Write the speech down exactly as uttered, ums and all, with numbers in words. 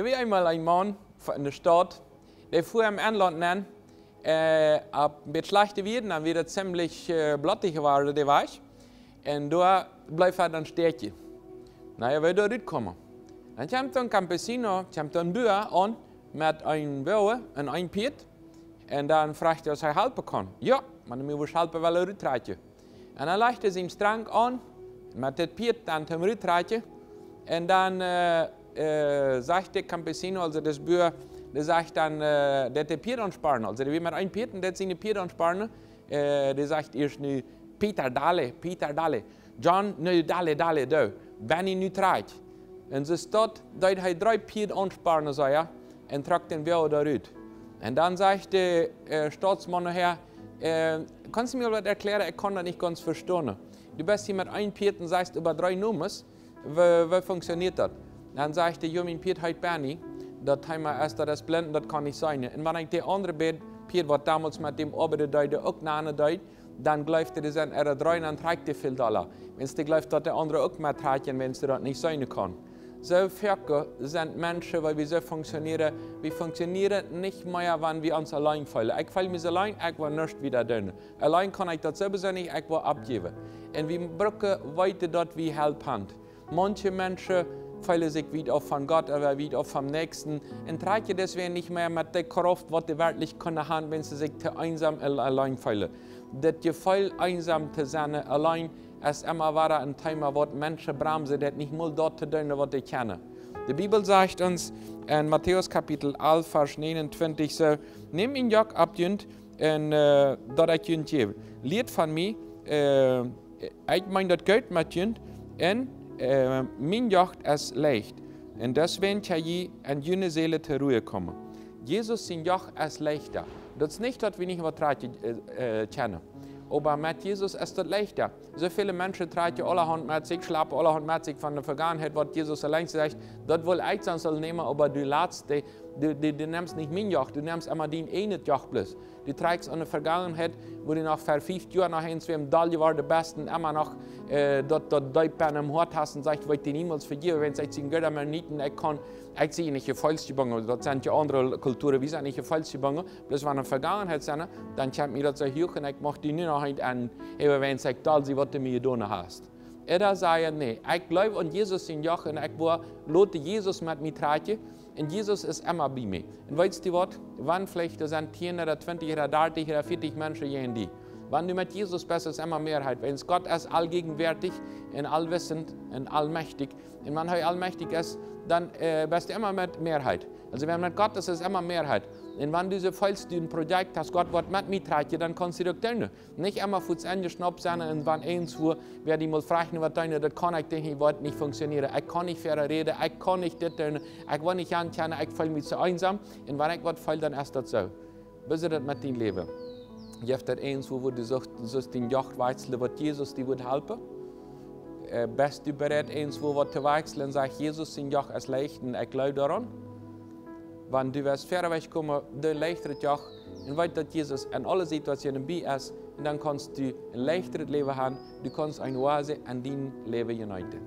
Wia eemol een Maun en de Staut, dee fua em Enlaunt nenn, äh, opp een bät schlajchte Wieed, dan wia daut ziemlich, äh, blottich jeworden, de Wajch. Un doa bleef hee dan stäakjen. Na jo, woo doa rutkomen. Dan kjemt een campesino, kjemt een Bua aun met een Woagen un een Pieet. Un dan fruach hee, aus hee halpen kunn. Jo, mau dan mott hee halpen, wiel hee ruttrakjen. Un dan lajcht hee sienen Strank aun, met daut Pieet dan toom ruttrakjen. Un dan, äh, äh, sajcht de campesino, aulsoo dis Bua, dee sajcht dan, äh, daut de Pieet aunspannen. Aulsoo dee wia met een Pieet un daut siene Pieet aunspannen. Äh, dee sajcht ieescht nu: "Peter, dale, Peter, dale. John, nu, dale, dale, du. Benny, nu trakj." Un soo deed hee dree Pieed aunspannen, soo jo, un trock dän Woagen doa rut. Un dan sajcht de, äh, Stautsmaun nohäa: "Äh, kaust du mie waut erkjläaren? Ekj kaun daut nich gaunz vestonen. Du best hia met een Pieet un sajchst äwa dree Nomes. Woo, woo funktionieet daut?" Dan sajcht hee: "Jo, mien Pieet heet Benny. Daut Thema es, daut es blint, daut kaun nich seenen. Un wan ekj de aundre beid Pieed, waut donmols met däm oabeiden deeden, uk nanen deed, dan jleeft hee, dee sent äare dree un dan trakjt hee väl dolla. Wan hee jleeft, daut de aundre uk met trakjen, wan hee daut nich seenen kaun." Soo foaken sent Menschen, woo wie soo funktionieren. Wie funktionieren nich mea, wan wie ons auleen feelen. Ekj feel mie soo auleen, ekj woa nuscht wieda doonen. Auleen kaun ekj daut sowieso nich, ekj woa oppjäwen. Un wie brucken weeten, daut wie Help haben. Manche Menschen feelen sikj wiet auf von Gott ooda wiet auf vom Näakjsten. Un trakjen deswäajen nich mea met de Krauft, waut dee werkjlich kunnen haben, wan see sikj too eensam un auleen feelen. Daut Jefeel, eensam to sennen, auleen, es emma wada een Thema, waut Menschen bremsen, daut nich mol daut to doonen, waut dee kjennen. De Bibel sajcht ons en Matäus Kapitel alf, Varsch negenuntwintich soo: "Nämt mien Joch opp junt un, äh, daut ekj junt jäw. Lieet von mie, äh, ekj meen daut goot met junt, un, äh, mien Joch es leicht. Un deswäajen kjenn jie en june Seelen to Ru komen." Jesus sien Joch es leichta. Daut es nich, daut wie nich waut trakjen, äh, äh, kjennen. Oba met Jesus es daut leichta. Soo väle Menschen trakjen aulahaunt met sikj, schlappen aulahaunt met sikj von de Vegangenheit, waut Jesus auleen sajcht: "Daut well ekj sien, saul nämen, oba du latst dee, du, du, du nemst nich mien Joch, du nemst emma dien eejnet Joch bloos. Du trakjst aun de Vegangenheit, woo du noch ver fief Joa noch eemol wäm doll jeworden best un emma noch, äh, daut, daut deep en dien Hoat hast un sajchst: 'Woa ekj die niemols vejäwen, wan ekj sien Gott am nich, ekj kaun, ekj sie nich jefeelsjebungen, daut sent je aundre Kulturen, wie sent nich jefeelsjebungen.'" Bloos wan en Vegangenheit sent, dan kjemt mie daut soo huach un ekj mucht die nu noch eent aunhäwen, wan ekj doll sie, waut du mie jedonen hast. Ooda sajen: "Nä, ekj jleew aun Jesus sien Joch un ekj woa loten Jesus met mie trakjen. Un Jesus es emma bie mie." Un weetst du waut? Wan veleicht doa sent tieen ooda twintich ooda dartich ooda vieetich Menschen jäajen die. Wan du met Jesus best, es emma Mearheit. Wiels Gott es allgegenwärtig un allwissend un allmächtich. Un wan hee allmächtich es, dan, äh, best du emma met Mearheit. Aulsoo, wan met Gott es, es emma Mearheit. Un wan du soo feelst, du een Projekt hast, Gott woat met mie trakjen, dan kaust du daut doonen. Nich emma fuaz enjeschnaupt sennen un wan irjentwua wäa die mol fruacht, waut doonen, daut kaun ekj nich, woat nich funktionieren. Ekj kaun nich wieda räden, ekj kaun nich dit doonen, ekj woa nich aunkomen, ekj feel mie too eensam. Un wan ekj waut feel, dan es daut soo. Woo es daut met dien Läwen? Jeft daut irjentwua, wua du sust, sust dien Joch wäakjslen, waut Jesus die woat halpen? Äh, best du bereit, irjentwua waut to wäakjslen un sajchst: "Jesus sien Joch es leicht un ekj jleew doaraun"? Wan du woascht wieda wajchkomen, doo een leichtet Joch un weet, daut Jesus en aule Situationen bie es, un dan kaust du een leichtet Läwen haben, du kaust eene Oase en dien Läwen jeneeten.